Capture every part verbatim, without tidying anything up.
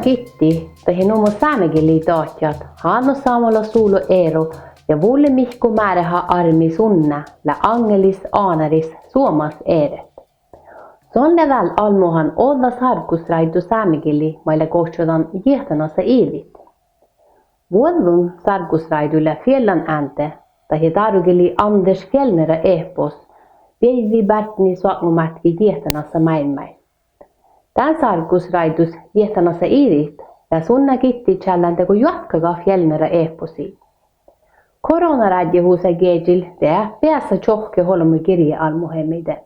Gitti dahje nu mo sámegillii dáhkjat Hános Sámola Sulo Eero ja Vulle Mihkku Máreha Ármi Sunne lea Aŋŋelis Ánaris Suomas eret. Son lea dál almmuhan ođđa sárgusráidu sámegillii maid lea gohčodan Jiehtanasa iđit. Vuođđun sárgusráidu lea Fiellan ánde dahje dárogillii Anders Fjellnera eahpos Beivvi bártni soatŋomátki jiehtanasa máilmmi. Dán sárgusráidus Jiehtanasa iđit lea Sunne Gitti čállán dego juotkkaga Fjellnera eahposii. Koronaráddjehusat giežil de beasa čohkke olbmot girjealmmuheimii de.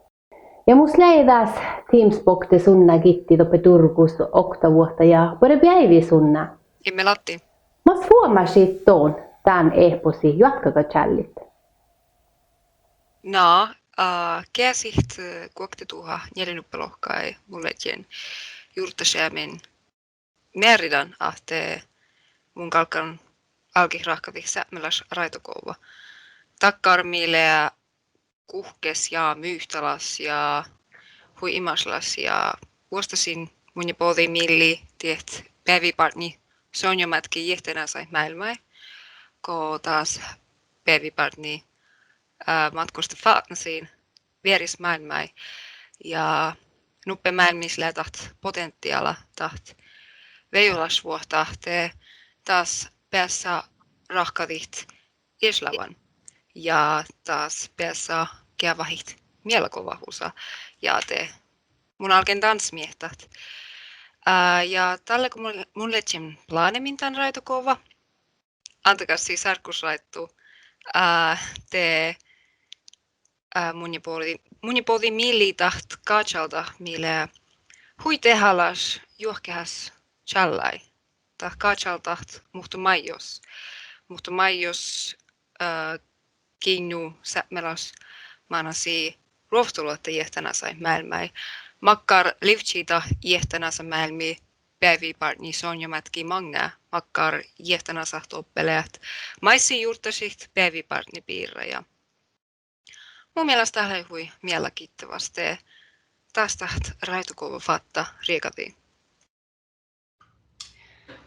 Ja mus lei dás Teams bokte Sunne Gitti doppe durgus oktavuohta ja buorre beaivi, Sunne. Immel áddet. Mas fuomášit don dán eahposii juotkkaga čállit? Na, eh, geasahit, eh, guokteduhát njeallje nuppe lohkái mun ledjen jurddašeamen mearridan ahte mun galgan álgit ráhkadit sápmelaš ráidogova. Dakkár mii lea guhkes ja muitalas ja hui imašlaš ja vuosttašin munnje bođii millii diet beaivvibártni soaŋŋomátki jiehtanasa máilmmi go dás beaivvibártni, eh, matkoštafátnasiin vearis máilmmi. Ja nuppe máilmmis lea dat potenciála, dat vejolašvuohta ahte dás beasa ráhkadit iešlavan ja dás beasa geavahit mielagovahusa. Ja de mun álgen dan smiehttat. Eh, ja dalle go mun, mun ledjen plánemin dan ráidogova, ándagassii sárgusráiddu, eh, de, eh, munnje bođii, munnje bođii millii dat gáčaldat mii lea hui dehálaš juohkehagas čállái. Dat gáčaldat muhto máios, muhto máios, eh, giinnu sápmelaš mánásii ruovttoluotta jiehtanasa máilmmi. Makkár livččii dat jiehtanasa máilmmi beaivvibártni soaŋŋomátki maŋŋá, makkár jiehtanasa doppe leat maid sii jurddašit beaivvibártni birra ja mu mielas dat lei hui mielagiddevaš de dás dat ráidogova fátta riegádii.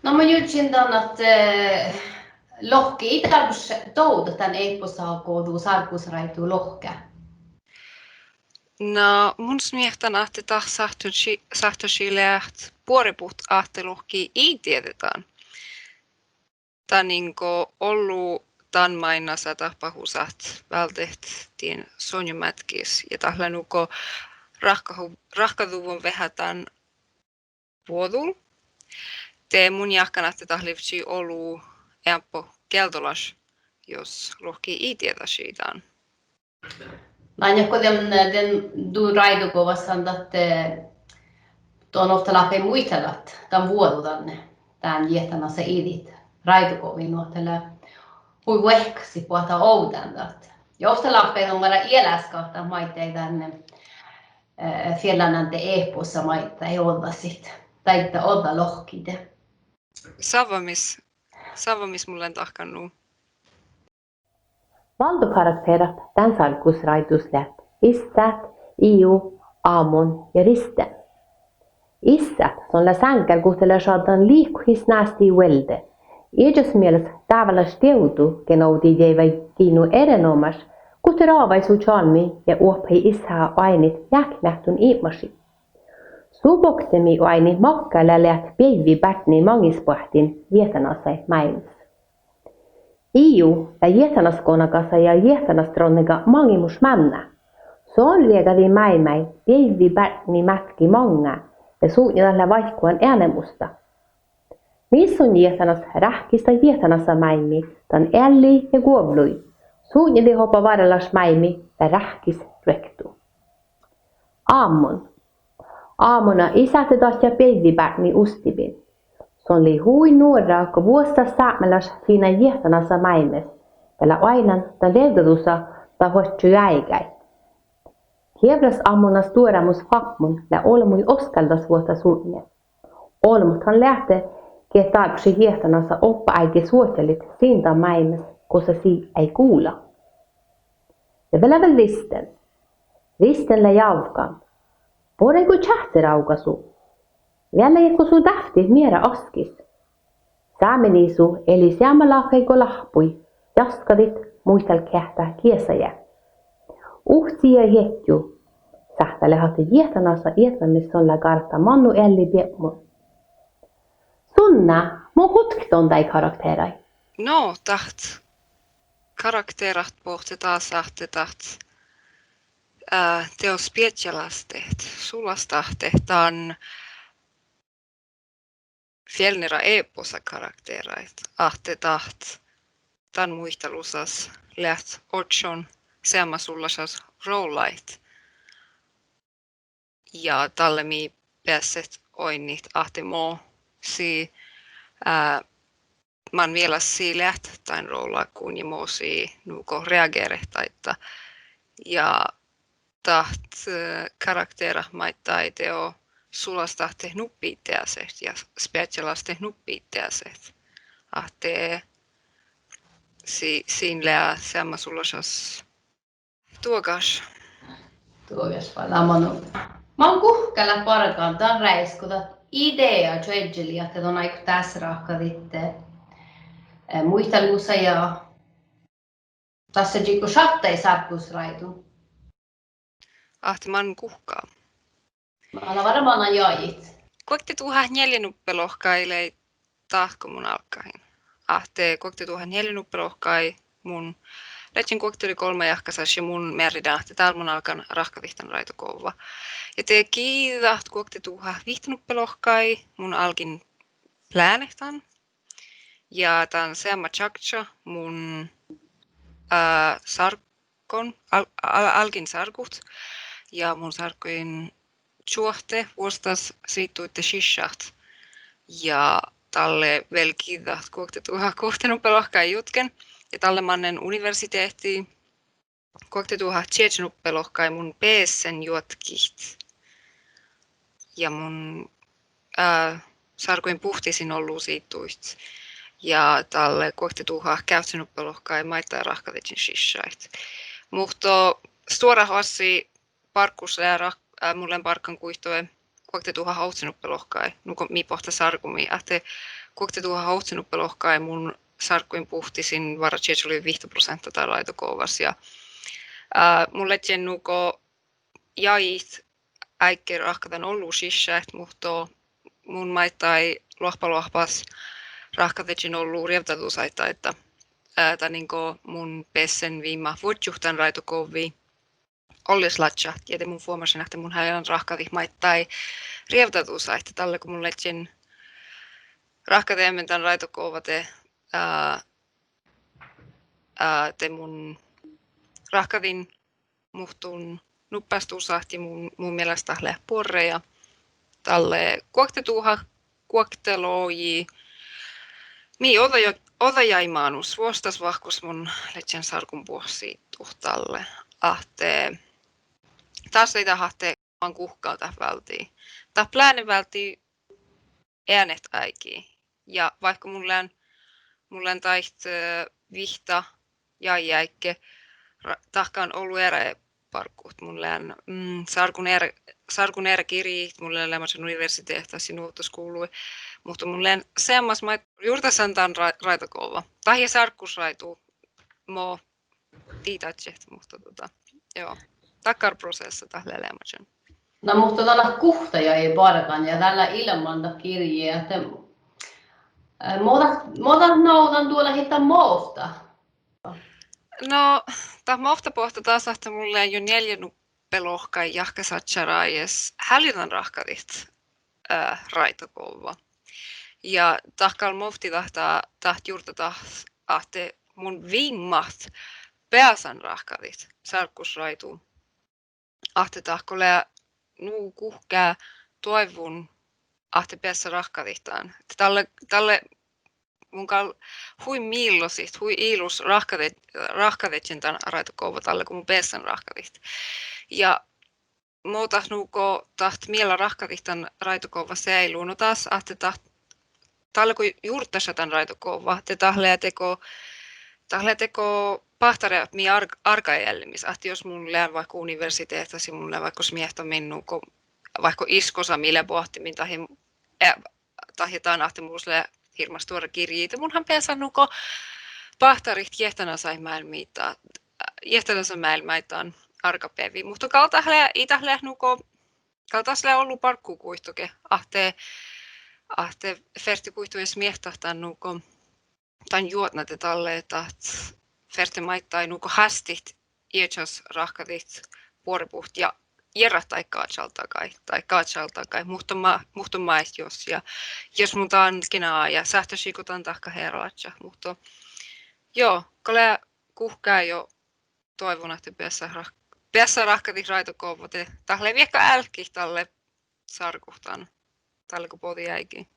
Na mun jurddašin dan ahte, eh, lohket ii dárbbaš dovdat dan eahposa go du sárgusráidu lohkat. Na mun smiehtán ahte dat sáhtášii, sáhtášii leat buorebut ahte lohkii ii dieđe dan. Danin go ollu dan mainnasa dáhpáhusat váldit dien soaŋŋomátkkis ja dat lea nugo ráhkahu-, ráhkaduvvon veahá dan vuođul. De mun jáhkán ahte dat livččii olu eambbo geađđolaš, jos lohkii ii dieđašii dan. Na, ja go dien, dien du ráidogovas dan ahte don ovtta láhkai muitalat dan vuođu danne, dán jiehtanasa iđit ráidogoviin, nu ahte lea hui vuohkasit boahtá ovdándat. Ja ovtta láhkai don várra ealáskahttát maiddái dan, eh, Fiellan ánde eahposa maiddái ođđasit, daidda ođđa lohkide. Sávvamis, sávvamis mun lean dahkan nu. Válddo karakteret dán sárgusráidus leat Issát, Iu, Ámon ja Risten. Issát, son lea sáŋgár guhte lea šaddan lihkohis násti vuolde. Iežas mielas dábálaš dievdu, gean ovdii deaivái giinnu erenoamáš, guhte rávaši čalmmi ja oahpahii issáha oaidnit jáhkkimeahtun ibmašiid. Su bokte mii oaidnit makkár lea leat beaivvibártni maŋisboahtin jiehtanasa máilmmis. Iu lea jiehtanasgonagasa ja jiehtanasdronnega maŋimuš mánná. Son riegádii máilmmi beaivvibártni mátki maŋŋá ja sutnje dat lea váikkuhan eanemusta. Mis son jiehtanas ráhkis dan jiehtanasa máilmmi dan ealli ja guovllui, sutnje dat oba várralaš máilmmi dat ráhkis ruoktu. Ámmon. Ámmona ii sáhte dadjat beaivvibártni ustibin. Son lei hui nuorra go vuostáhus sápmelaš fiinnan jiehtanasa máilmmis, dat lea oaidnán dan rievdadusa dat oaččo áigái. Dievllas Ámmona stuorámus fápmon lea olbmui oskáldasvuohta sutnje. Olbmothan leat ahte geat dárbbašit jiehtanasa oba áigge suohčalit sin dan máilmmis gosa sii eai gula. Ja de lea vel Risten. Risten lea jávkan. Boares go čáhcerávga su? Vealájehkot su dávtti miera oaskis. Sámenisu ealá seamma láhkai go láhppui, jaskadit, muitalgeahttá, giesaide. Uhcci ja ieža sáhttá leat ahte jiehtalaša eatnamiin son lea gárta mannu ealli biebmu. Sunne, mo gutkit don daid karakteraid? No, dat karakteraid bohte dasa ahte dat, eh, dego speaččalastet, sulastastet dan Fjellnera eposa karakteraid, ahte dat dan muitalusas leat ožžon seamma sullašas rollaid. Ja dalle mii beasset oainnit ahte mo sii, eh, man mielas sii leat dain rollaguin ja mo sii nugo reageret daidda. Ja dat, eh, karakteret maiddái dego sulastastet nuppi deaset ja speaččalastet nuppi deaset. Ahte sii, sin lea seamma sullašas duogáš. Duogáš, vai lea man, man guhká leat bargan dan rájes go dat idea čuožželii ahte don áiggut dás ráhkadit, eh, muitalusa ja dasa dego šattai sárggus ráidu. Ahte man guhká. Mana várra mana jagi. Guokte duhát njealje nuppe lohkái lei dat go mun álggahin. Ahte guokte duhát njealje nuppe lohkái mun ledjen guoktelogolbma jahkásaš ja mun mearridan ahte dál mun álggan ráhkadit dan ráidogova. Ja de giđđat guokte duhát vihtta nuppe lohkái mun álgin plánet dan. Ja dan seamma čakča mun, eh, sárggon, ál-, ál-, álgin sárggut ja mun sárgguin čuohte vuosttaš siidduide šiššat. Ja dalle vel giđđat guokte duhát guokte nuppe lohkái jutken. Ja dalle mannen universitehtii guokte duhát čieža nuppe lohkái mun bessen juotkit. Ja mun, eh, sárgguin buhtisin ollu siidduid. Ja dalle guokte duhát gávcca nuppe lohkái maiddái ráhkadedjen šiššaid. Muhto stuorát oassi barggus lea ráh-, eh, mun lean barggan guittave guokte duhát ovcci nuppe lohkái, nugo mii boahtá sárgumii, ahte guokte duhát ovcci nuppe lohkái mun sárgguin buhtisin várra čieža ollu vihtta proseantta dan ráidogovas ja, eh, mun ledjen nugo jagit áigge ráhkadan ollu šiššaid, muhto mun maiddái loahpaloahpas ráhkadedjen ollu rievdadusaid daidda, eh, danin go mun bessen viimmat vuodjut dan ráidogovvii olles ladjat. Ja de mun fuomášin ahte mun háliidan ráhkadit maiddái rievdadusaid, dalle go mun ledjen ráhkadeamen dan ráidogova de, eh, eh, de mun ráhkadin muhtun nuppástusat ja mu, mu mielas dat lea buorre ja dalle guokte duhát guoktelogii mii ođđa-, ođđajai mánus vuosttaš vahkus mun ledjen sárgunbuohcciidut dalle. Ahte das lei dat ahte man guhká dat váldii. Dat pláne váldii eanet áigi. Ja vaikko mun lean, mun lean daid, eh, vihtta jagi áigge, ra-, dahkan ollu eará barggut. Mun lean, mm, sárgun ear-, sárgun eará girjejit, mun lean leamačan universitehtas ja nuottaskuvlui. Muhto mun lean seammás maid jurdašan dan ra-, ráidogova. Dat lea sárggus ráidu mo dihte, muhto, tuota, joo. Dakkár proseassa dat lea leamačan. Na muhto dat lea guhtta jagi bargan ja dat lea ilman dat girji ahte, eh, mo dat, mo dat, no, dan duola hitta movtta. No, dat movtta boahtá das ahte mun lean jo njeallje nuppe lohkái jahkásaččarájes háliidan ráhkadit, eh, ráidogova. Ja dat gal movttii dat, dat jurdagat ahte mun viimmat beasan ráhkadit sárggus ráidu. Ahte dat go lea nu guhká doaivvun ahte beasa ráhkadit dan. Dalle, dalle mun gal hui millosit, hui ilus ráhkade-, ráhkadedjen dan ráidogova dalle go mun besan ráhkadit. Ja mo dat nugo dat miella ráhkadit dan ráidogova seaillu, no das ahte dat, dalle go jurdaša dan ráidogova, de dat lea dego, dat lea dego báhtárat mii ár-, árgaeallimis, ahte jos mun lean vaikko universitehtas ja mun lean vaikko smiehttomin nugo vaikko iskosa mii lea boahtimin dahje Eh, dat ja dan ahte mus lea hirbmat stuorra girji, de mun han beasan nugo báhtarit jiehtanasaid máilmmiid, jiehtanasaid máilmmiid dan árgabeaivvi. Muhto gal dat lea, ii dat leat nugo, gal das lea ollu barggu guittoge ahte, ahte ferte guittui smiehtat dan nugo dan juotna de dalle ahte ferte maiddái nugo hástit iežas ráhkadit buorebut ja iežat daid gažaldagai, daid gažaldagai, muhto ma-, muhto maid jos ja, jus mun dan gena ja sáhtášii go dan dahkat earalaččat, muhto, jo, gal lea guhká jo doaivvun ahte beassá ráh-, beassá ráhkadit ráidogova de dat lea viehka álkit dalle sárgut dan, dalle go bođii áigi.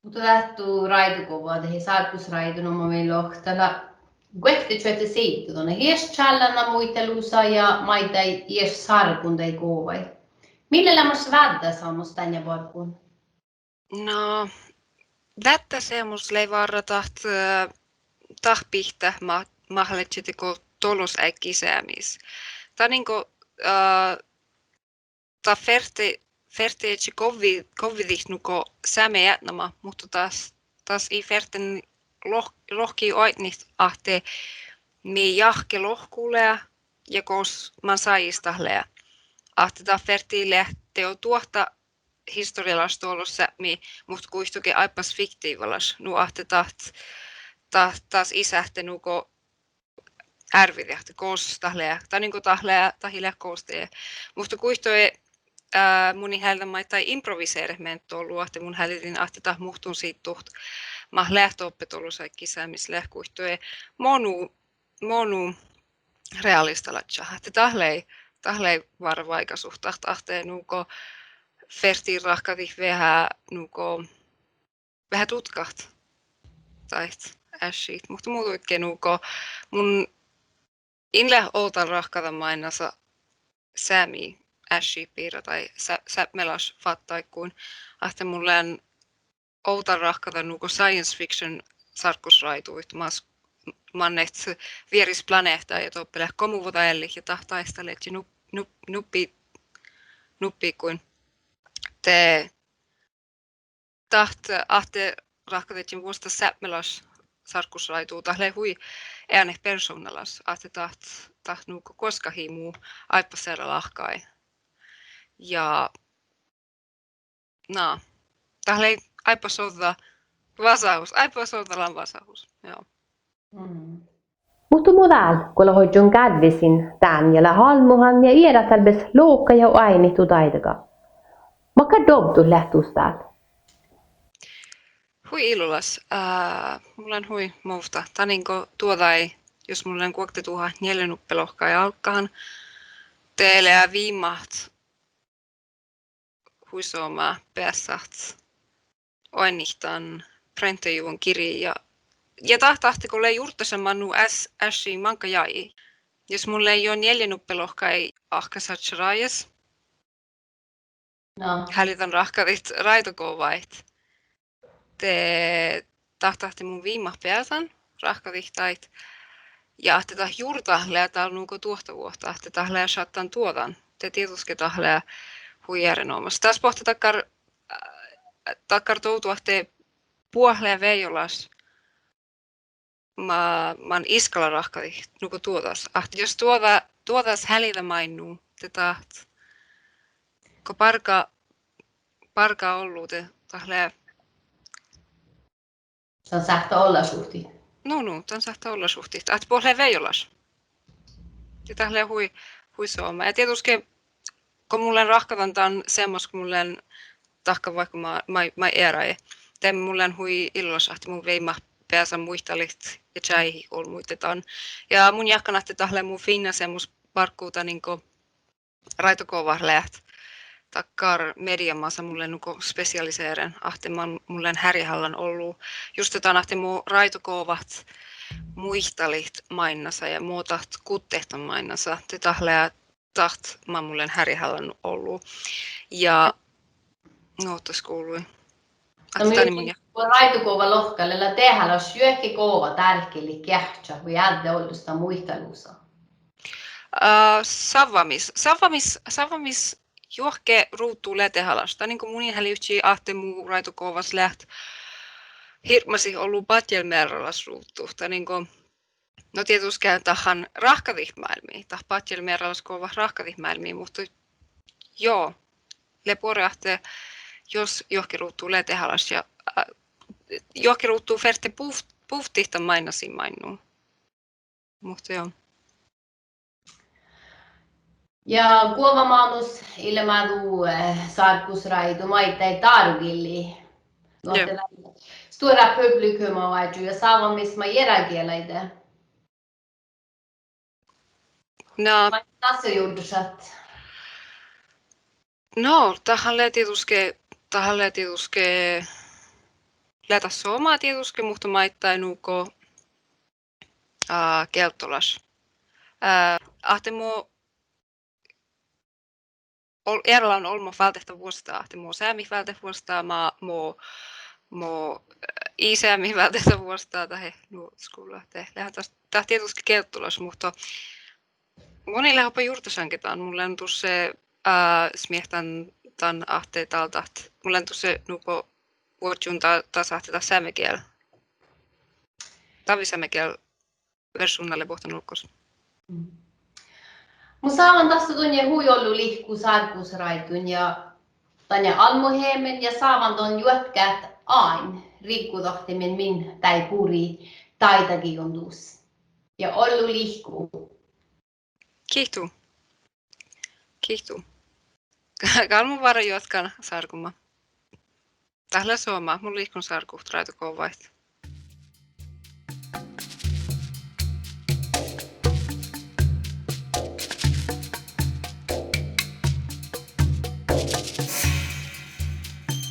Muhto dat ráidogova dahje sárgusráidu, no ma mii lohkat, dat lea guokte čuođi siiddu, don ieš čállán muitalusa ja maiddái ieš sárgun daid govaid. Mille leamaš váddáseamos danne bargguin? Na, váddáseamos lei várra dat, eh, dat bihtá ma-, mahkáš dego dološ áiggi Sámis. Dat nugo, eh, dat ferte-, ferte ieža govvi-, govvidit nugo sámejeapmá, muhto das, das ii ferten loh-, lohkii oaidnit ahte mii jahke lohku lea ja gos man sajis dat lea. Ahte dat fertii leat dego duohta historjalaš dološ Sápmi, muhto guittoge áibbas fiktiivvalaš. Nu ahte dat, dat, das ii sáhte nugo árvidit ahte gos dat lea, dat nugo dat lea, dat ii leat gos de. Muhto guittoi, eh, mun in hálidan maiddái improviseret ment ollu, ahte mun háliidin ahte dat muhtun siddut mat leat doppe dološ áiggi Sámis leat guittoi monu, monu realistalaččat. Ahte dat lei, dat lei várra váikasut, ahte nugo fertii ráhkadit veahá nugo veahá dutkat daid áššiid, muhto mu dutke nugo mun in leat ovdal ráhkadan mainnasa sámi áššiid birra dahje sá-, sápmelaš fáttáiguin, ahte mun lean ovdal ráhkadan nugo science fiction sárgusráiduid mas, mannet vieris planeahta ja doppe leat gomuvuođaellit ja dat dáidda ledje nu-, nu-, nuppi-, nuppiguin. De dat ahte ráhkadedjen vuosttaš sápmelaš sárgusráidu, dat lea hui eanet persovnnalaš, ahte dat, dat nugo guoskahii mu áibbas eará láhkai. Ja na, dat lei áibbas ođđa vasahus, áibbas ođđa lan vasahus, jo. Muhto mo dál go leat ožžon gáddesin dán ja leat almmuhan ja earát dál beassat lohkat ja oaidnit du dáidaga. Makkár dovddut leat dus dál? Hui illolaš, eh, mun lean hui movtta. Danin go duođai, jus mun lean guokte duhát njeallje nuppe lohkái álggahan, de lea viimmat hui somá beassat oainnit dan Prentejuvvon girjii ja, ja dat ahte go lea jurddašan man nu áš-, ášši máŋga jagi. Jus mun lean jo njeallje nuppe lohkái Áhkkasaččat rájes, na, háliidan ráhkadit ráidogovaid, de dat ahte mun viimmat beasan ráhkadit daid ja ahte dat jurdat leat dál nugo duohtavuohta, ahte dat lea šaddan duođan, de dieđusge dat lea hui erenoamáš. Das bohte dakkár, eh, dakkár dovdu ahte buot lea vejolaš, ma-, man iskala ráhkadit nugo duođas. Ahte jus duođa-, duođas háliida maid nu, de dat, go bargá, bargá ollu, de dat lea dan sáhttá ollašuhttit. Nu, nu, dan sáhttá ollašuhttit. Ahte buot lea vejolaš, de dat lea hui, hui somá. Ja dieđusge go mun lean ráhkadan dan seammás go mun lean dahkan vaikko ma-, maid, maid earáje, de mun lean hui illolaš ahte mun viimmat beasan muitalit ja čájehit olbmuid dan. Ja mun jáhkán ahte dat lea mu fiinna seammás barggu danin go ráidogovat leat dakkár media masa mun lean nugo spesialiseren, ahte man mun lean hárjehallan ollu. Juste dan ahte mo ráidogovat muitalit mainnasa ja mo dat guttehtan mainnasa, de dat lea dat man mun lean hárjehallan ollu. Ja, no, dat skuvlui. No ahte mii danin mun ja- go ráidogova lohkat, lea dehálaš juohke gova dárkelit geahččat vai ádde ollu dan muitalusa? Eh, sávvamis, sávvamis, sávvamis juohke ruvddu lea dehalaš. Dat nugo mun in háliččii ahte mu ráidugovaš leat hirbmadit ollu badjel mearralaš ruvddu. Dat nugo, no dieđusge dat han ráhkadit máilmmi, dat badjel mearralaš govaš ráhkadit máilmmi, muhto jo, lea buorre ahte jos juohke ruvddu lea dehalaš ja, eh, juohke ruvddu ferte buv-, buvttii dan mainna sin maidnu. Muhto jo. Ja guovvamánus ii leat maid, eh, sárgusráidu maiddái dárogillii. Nu ahte lea stuorra publikuma oažžu ja sávan mis maid eará gielaide. Na, maid das jurddašat? No, dat han lea dieđusge, dat han lea dieđusge, lea dat somá dieđusge, muhto maiddái nugo, eh, gieldolaš. Eh, ahte mo ol-, earálan olbmot váldit dat vuostá, ahte mo sámit váldit vuostá, ma-, mo, mo, eh, ii sámit váldit dat vuostá, dahje nu skuvla, de leat dat, dat dieđusge gieldolaš, muhto mun in leat oba jurddašange dan, mun lean dušše, eh, smiehtán dan ahte dál dat, mun lean dušše nugo vuodjun da-, das ahte dat sámegiel, dávvi sámegiel versuvdna lea bohten olggos. Mun sávan dasa dunnje hui ollu lihku sárgusráiduin ja danne almmuheamen ja sávan don juotkat ain riggudohtimin min dáid buriid dáidagiguin dus. Ja ollu lihku. Giitu. Giitu. Gal mun várra juotkan sárguma. Dat lea somá, mun lihkon sárgut ráidugovaid.